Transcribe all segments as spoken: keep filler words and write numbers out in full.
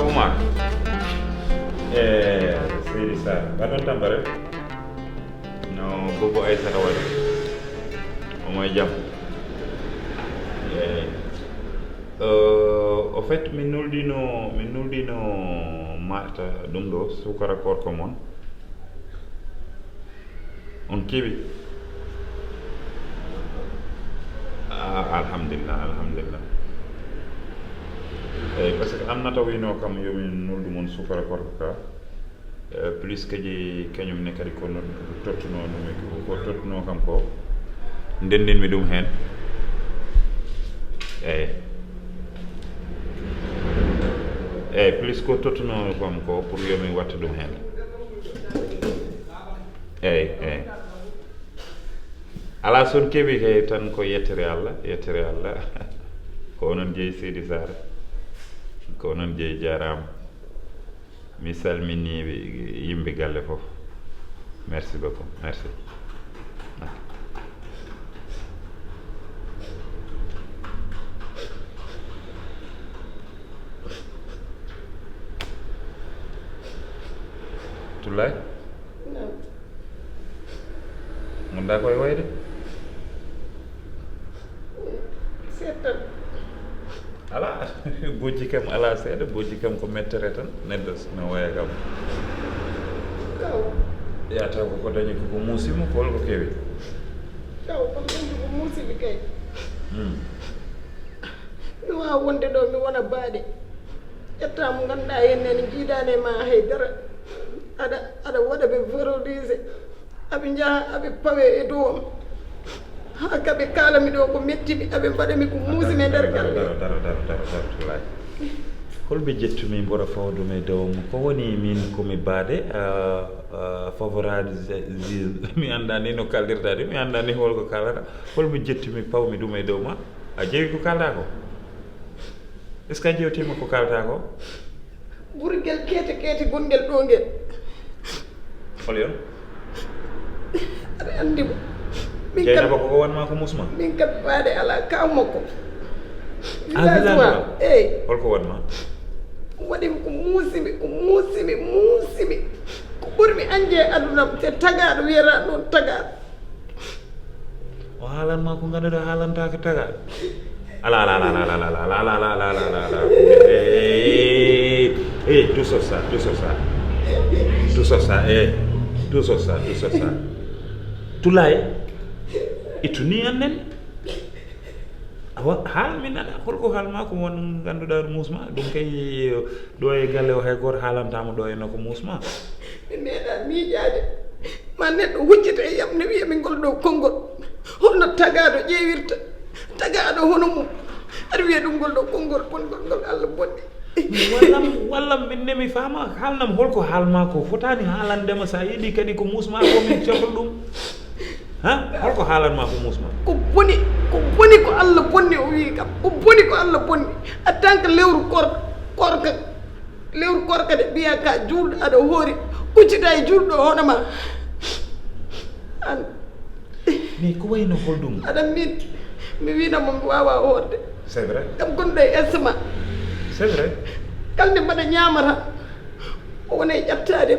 Oumar. E Seydi Sarr, mbaɗon tampere? No Bobo Aissata waɗi? Omo e jam? Eyi. Euh, au fait, min nulɗino, min nulɗino Marta ɗum ɗo, sukara korko mon. On keɓi? Ah, alhamdulillah, alhamdulillah. Eyi, parce que Annata wino kam yomin nulɗu mon sukara korko ka. Eh, plus kadi kañum ne kadi ko noon tottuno ɗum e ko tottuno kam ko. Ndenndinmi ɗum heen. Eyi. Eyi, plus ko tottuno kam ko pour yomi watta ɗum heen. Eyi, eyi. Alaa, so on keɓi kay tan ko yettere Allah, yettere Allah. Ko onon jeyi Seydi Sarr. Ko onon jeyi, jaaraama. Mi salminii yimɓe galle fof. Merci beaucoup. Merci. Tullay? Naam. Ngonɗaa koye wayde? Seeɗa tan. Alaa, bojji kam alaa seeɗa, bojji kam ko mettere tan, neɗɗo no waya kam. Kaw. Yata ko, ko dañi ko, ko muusi mo, ko holko kewi? Kaw, ko dañi ko muusi mi kay. Hmm. Mi waawa wonde ɗo, mi wona baaɗe. Ƴetta mo ngannduɗaa heen nene, jiidaani e ma hay dara. Aɗa, aɗa waɗa ɓe valoriser. Aɓe njaha, aɓe pawe e dow am. Haa ka ɓe kaalami ɗo ko metti mi, aɓe mbaɗa mi ko muusi mi e nder galle. Daro, daro, daro, daro, daro, daro, Tullay. Holɓe jettumi mbora fawdum e dow am? Ko woni min ko mi baade, ah, ah, favorable juge. Mi anndaa ni no kaldirta de, mi anndaa ni holko kaalata. Holɓe jettumi pawmi ɗum e dow ma? A ƴeewi ko kaalɗa ko? Est-ce que a ƴeewtiima ko kaalɗa ko? Ɓurgel keete keete gonngel ɗo ngel. Hol yon? Aɗa anndi mo. Min kam, Jeynaba, ko o wanma ko musma? Min kam baade alaa, kaw makko. Ah, village wa? Eyi. Holko wanma? Waɗi ko muusimi, ko muusimi, muusimi. Ko ɓurmi añde e aduna am, te tagaaɗo wiyata noon tagaaɗo. O haalanma ko ngannduɗaa haalanta ko taga. Ala, ala, ala. Eh, eh, tout ça, tout ça. Tout ça, eh. Tout ça, tout ça. Tullay, ittu ni annen. Awa, haal min nana, holko haalma ko won ngannduɗaa musma, ɗum kay ɗo e galle o hay gooto haalantama ɗo e nokku musma. Mi meeɗa miijaade. Ma neɗɗo huccita e yam ne wiya mi ngol ɗo konngol. Holno tagaaɗo ƴeewirta? Tagaaɗo hono mum. Aɗa wiya ɗum ngol ɗo konngol, konngol ngol Allah bonni. Wallam, wallam min ne mi faama, haalnam holko haalma ko fotani haalandema, sa yiɗi kadi ko musma ko min cafol ɗum. Ha? Holko haalanma ko musma? Ko boni, ko boni ko Allah bonni o wi kam. Ko boni ko Allah bonni. En tant que lewru kor-, korka, lewru korka de mbiya ka juulɗo aɗa hoori. Kuccita e juulɗo hono ma. An. Mais ko wayno holɗum? Aɗa min, mi wiina mo mi wawa hoorde. C'est vrai. Kam gonɗo e S M A. C'est vrai. Kalde mbaɗa ñaamata. O wona e ƴattaade.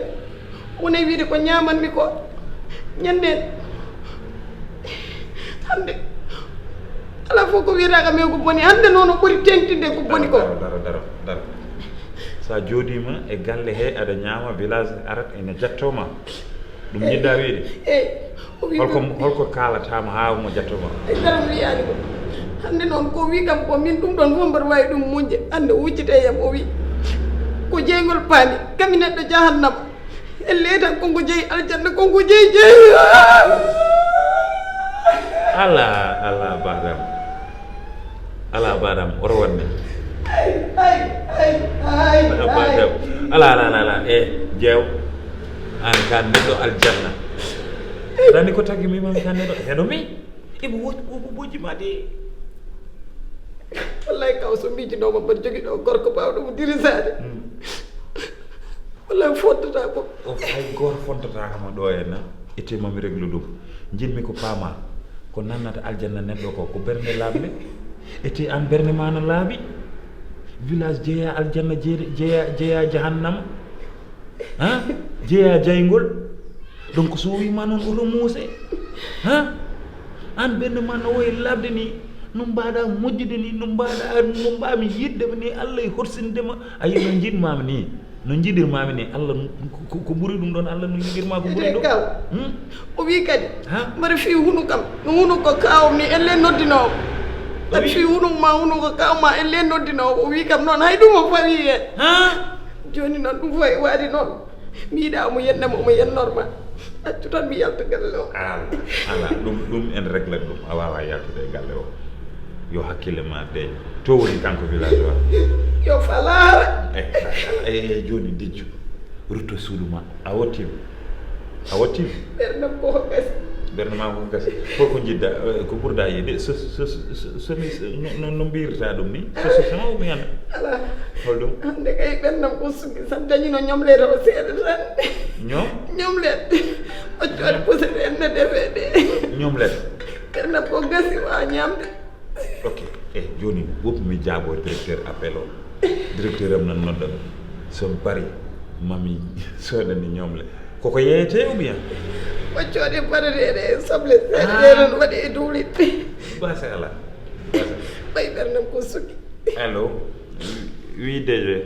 O wona e wiide ko ñaamanmi ko. Ñande hannde. Alaa fof ko wiyata kam e ko boni. Hannde noon o ɓuri teŋtinde ko boni ko. Daro, daro, daro, daro. Sa jooɗiima e galle he aɗa ñaama, village arat ene jattoma. Ɗum jiɗɗa wiide? Eyi. O wi holko, ɗum holko kaalatama haa mo jattoma? E dara mi wiyaani ko. Hannde noon ko wi kam ko min ɗum ɗoon fof mbaɗa waawi ɗum muñde. Hannde o huccita e yam o wi ko jeyngol paami. Kami neɗɗo jahannama. E leetan ko ngo jeyi aljanna, ko ngo jeyi jeyi. Ala, ala, baadam. Ala, baadam, oto waɗ ni. Ay, ay, ay, ay, ala, ay. Baadam. Ala, ala, ala, ala. E, jeew. An ka neɗɗo aljanna. Dani ko tagi mi mam ka neɗɗo. Heɗo mi. Ibu wo, wo, wo, bojji ma di. Wallahi kaw so miijinooma mbaɗa jogi ɗo gorko baawɗo mo dirisaade. Hmm. Wallahi fottata ko. O hay gooto fontataaka ma ɗo e na ete mami reglu ɗum. Njiɗmi ko paama ko nannata aljanna neɗɗo ko, ko bernde laaɓnde. Ete an bernde ma no laaɓi. Village jeeya aljanna, jeeya, jeeya, jeeya jahannama. Ha? Jeeya jayngol. Donc, so wima noon, oto muuse. Ha? An ɓernde ma no wayi labde ni, no mbaɗa moƴƴude ni, no mbaɗa, no mbami yiɗde ni, Allah e horsinde ma. A yi no jiɗmami ni, no jiɗirmami ni, Allah ko, ko, ko ɓuri ɗum ɗon, Allah no yiɗirma ko ɓuri ɗum. Kaw. Hmm? O wi kadi, ha? Mbaɗa fi hunu kam, no hunu ko kawam ni, elle noddinowo. Mbaɗa fi hunu ma, hunu ko kawma, elle noddinowo. O wi kam noon, hay ɗum o fawi hen. Ha? Joni noon, ɗum fawi waɗi noon. Mi yiɗa omo yennama, omo yennorma. Accu tan mi yalta galle o. Ala, ala, ɗum, ɗum en réglat ɗum. A wawa yaltude e galle o. Yo hakkille ma deeƴ. To woni kanko village o? Yo falaare. Eh, eh, eh, joni dijju. Rutto suudu ma. A wottima. A wottima. Ɓernam koko gasi. Ɓernde ma koko gasi. Koko jiɗɗa, eh, ko ɓurɗa yiide? So, so, so, so, so mi, so, no, no, no mbirta ɗum ni? So, so, so, mi yana. Ala. Holɗum? Hande kay ɓernam ko sugi, san dañino ñomlede o seeɗa tan. Ñom? Ñomlede. O jooɗi pusere en ne defede. Ñomlede. Ɓernam ko gasi wa ñamde. Ok. Eh, joni, woɓmi mi jaabo directeur appel o. Directeur am nan nodda. So mi pari, mami soodani ñomle. Koko yeeyete ou bien? Waccoɗe paɗaɗeɗe e soble seeɗaɗe. Ah. Noon waɗi e duwliɗɗe. Basa ala. Basa. Ɓay ɓernam ko sugi. Allô? Oui, D G.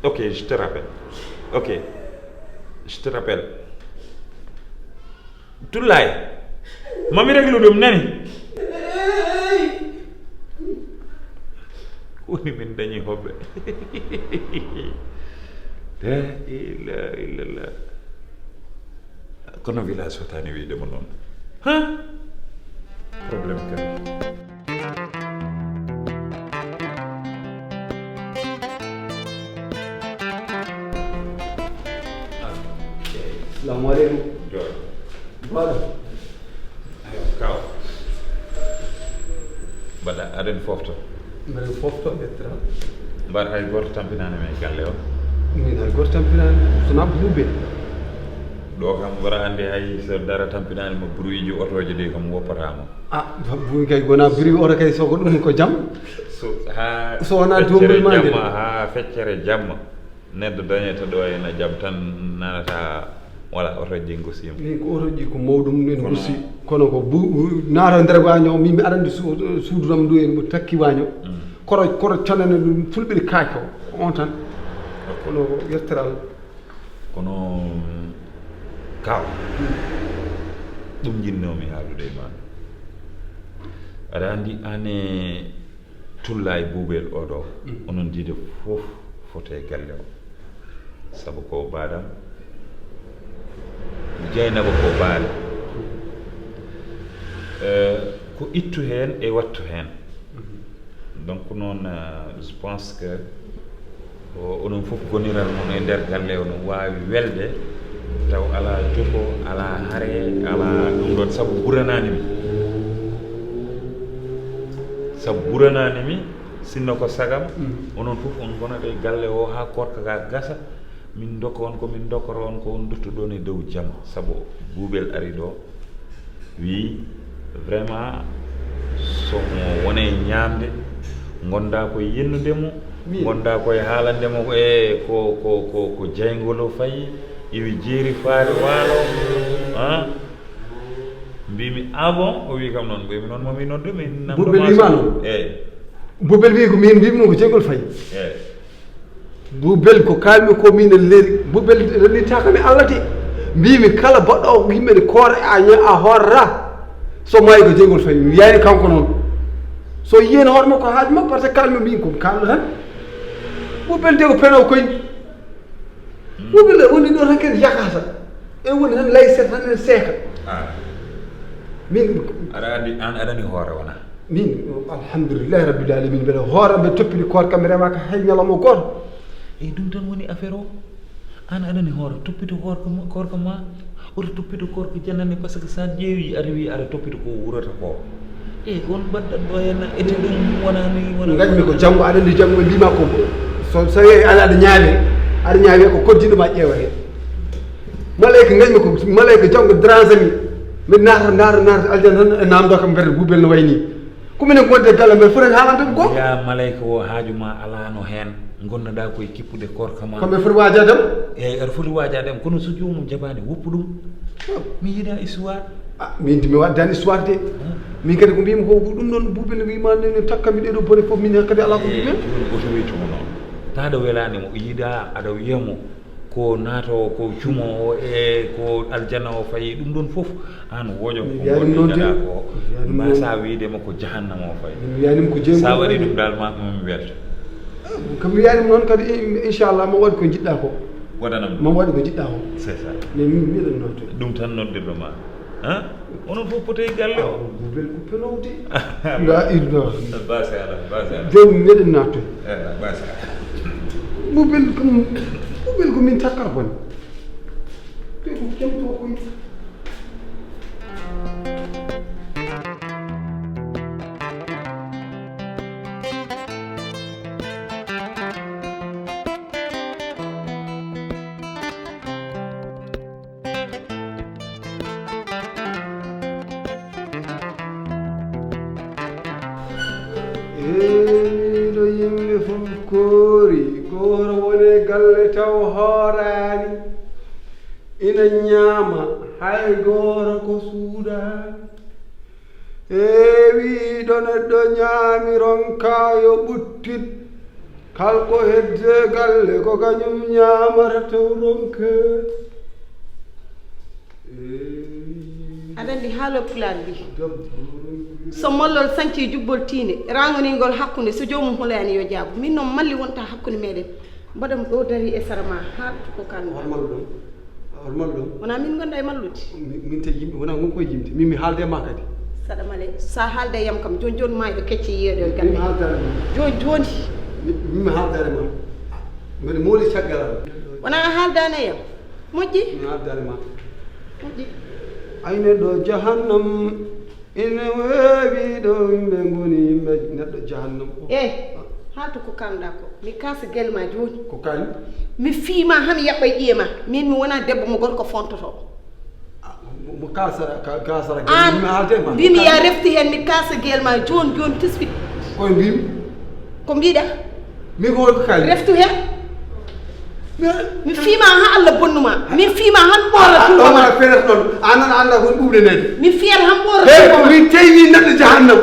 Ok, je te rappelle. Ok. Je te rappelle. Tullaay. Mami réglu ɗum nani. Woni min dañi hoɓɓe. La ilaha illallah. Kono village fotani wiide mo noon. Ha? Problème kadi. Assalamu aleykum. Jooɗo. Baɗo. Ayo, kaw. Mbaɗa, aɗen fofto. Mbaɗen fofto, ƴettira. Mbaɗa hay goto tampinani men galle o? Min hay goto tampinani, so na buuɓe. Ɗo kam, mbaɗa andi hay so dara tampinani mo, bruit ji otoji ɗi kam woppatama. Ah, buy kay gona biri oto kay, so ko ɗum ko jam. So, ha so wona feccere dombol ma jamma, ha feccere jamma, neɗɗo dañata ɗo ena jam tan, nanata, wala oto ji gusima. Min ko oto ji ko mawɗum en gusi, kono ko bu-, naata nder waño, min mi arande su-, suudu ram ɗo en takki waño. Mm. Koro, koro canane ɗum fulɓe kaake o, on tan. Ok. Kono ko yetteral. Kono, kaw, ɗum jinnomi haalude e ma. Aɗa andi ane Tulla e Buubel oɗo, mm, onon diide fof fote e galle o. Sabu ko baɗam, Jeynaba ko baale. Eh, ko ittu heen e wattu heen. Mhm. Donc noon, eh, je pense que o, onon fof goniral mon e nder galle o no waawi welde, taw alaa joko, alaa hare, alaa ɗum ɗon, sabu ɓuranani mi. Sabu ɓuranani mi, sinno ko sagam, mm, onon fof on ngonat e galle o haa koorka ka gasa, min dokka on ko min dokkoro on, ko on duttuɗon e dow jam, sabu Buubel ari ɗo, wi vraiment, so mo wone ñaamde, gonda koye yennude mo, min, gonda koye haalande mo, e ko, ko, ko, ko jayngol o fayi, iwi jeeri faade waalo, ah? Mbimi, ah bon? O wi kam noon, mbimi noon, momi noddu, min namdo Buubel ma wi ma so-, noon? Eyi. Buubel wi ko min mbimi noon ko jayngol fayi. Eyi. Buubel ko kalmi ko min e leri. Buubel rennitaka mi Allah de. Mbimi kala baɗɗo yimɓe ne koora a ña-, a hoorata. So maayi ko jeyngol fawi. Mi wiyani kanko noon. So yiyen hoore makko haaju makko, par ce que kalmi min ko kalmi tan. Buubel de ko peno koy. Buubel woni ɗo tan kadi yakata. En woni tan layset tan en seeka. Ah. Min aɗa andi, an aɗani hoore wona? Min, alhamdulillahi rabbil alamin, mbeɗa hoora, mbeɗa toppiti koor kam, mi remaka hay ñalawma gooto. Eyi, ɗum tan woni affaire o. An aɗani hoore, toppito koorka ma, koorka ma, oto toppito koorka janane, par ce que sa ƴeewi, aɗa wi aɗa toppito ko wurata ko. Eyi, on mbaɗɗat ɗo henna, ete ɗum wonani, wonani. Ngañmi ko janngo, aɗa andi janngo ɓe mbima ko, so, so yehi ala aɗa ñaawe, aɗa ñaawe ko koddiɗo ma ƴeewa hen. Malayka ngañmi ko, malayka janngo dérangé mi, mi naata, naata, naata aljanna tan, e namdo kam mberde Buubel no wayni. Ko minen gonde galle men foti haalande ko. Ya malayka o, haaju ma alaano heen. Ngonnoɗaa koye kippude korka ma. Ko mbeɗa foti waajaade am? Eeyi, aɗa foti waajaade am, kono so joomum jaɓaani, woppu ɗum. Mi yiɗaa histoire. Ah, min de mi waddani histoire de. Min kadi ko mbiymi ko ɗum ɗon Buubel wiima ne takka mi ɗeɗo bone fof min kadi alaa ko mbiymi. Jooni oto weetu mo noon. Taada welaani mo, yiɗaa aɗa wiya mo ko naatoowo ko cumoowo e ko aljanna o fayi ɗum ɗon fof. Aan wojo ko woni gaɗa ko mbasa wiide mo ko jahannama o fayi. Sa waɗi ɗum dal ma ɗum mi welta. Ko mi wiyani noon kadi inchallah ma waɗ ko jiɗɗa ko. Waɗanam ɗum. Ma waɗ ko jiɗɗa ko. C'est ça. Mais min mbiɗen noon to. Ɗum tan noddirɗo ma. Hein? Onon fof potey galle o. Bubel ko pelowde. La ilaha. Basi ala, basi ala. Jom meɗen natto. Eh, basi ala. Bubel ko bubel ko min takkar bone. Te ko kemto ko. Eeyi, ɗo yimɓe fof koori, gooto woni e galle taw hooraani, ina ñaama, hay gooto ko suudaani. Eewi, ɗo neɗɗo ñaami ronkaa yo ɓuttit, kal ko hedde galle ko kañum ñaamata taw ronke. Aɗa anndi haalo pulaar mbi so mollol sañci jubbol tiinde rangoningol hakkunde so joomum hulaani yo jaabu min noon malli wonta hakkunde meɗen mbaɗam ɗo dari e sara ma haaltu ko kan hormal ɗum hormal ɗum wona min gonda e mallude min te yimɓe wona gon koye yimde min mi haalde ma kadi saɗa male sa haalde yam kam joni joni ma eɓe kecce yeeɗo e galle joni joni min mi haaldare ma mbeɗa mooli caggal am wona a haaldani e yam Moƴƴi. Naddani ma. Moƴƴi. Ay neɗɗo jahannam ina weewi ɗo yimɓe ngoni yimɓe neɗɗo jahannam o. Eh, haaltu ko kalɗa ko. Mi kaasa gel ma jooni. Ko kañ? Mi fiima ha mi yaɓɓa e ƴiye ma. Min mi wona debbo mo gorko fontoto. Mo kasara kasara gel mi haalde ma. Mbimi ya refti hen mi kaasa gel ma jooni jooni tisfi. Koye mbimi. Ko mbiɗa. Mi ko kali. Reftu hen. Mi fiima ha Allah bonnuma. Mi fiima han ɓoora ɗum. Ɗo wona feere ɗon. Anan anda kon ɓuuɓde nede. Mi fiyat han ɓoora ɗum. Hey ko min tawi neɗɗo jahannam.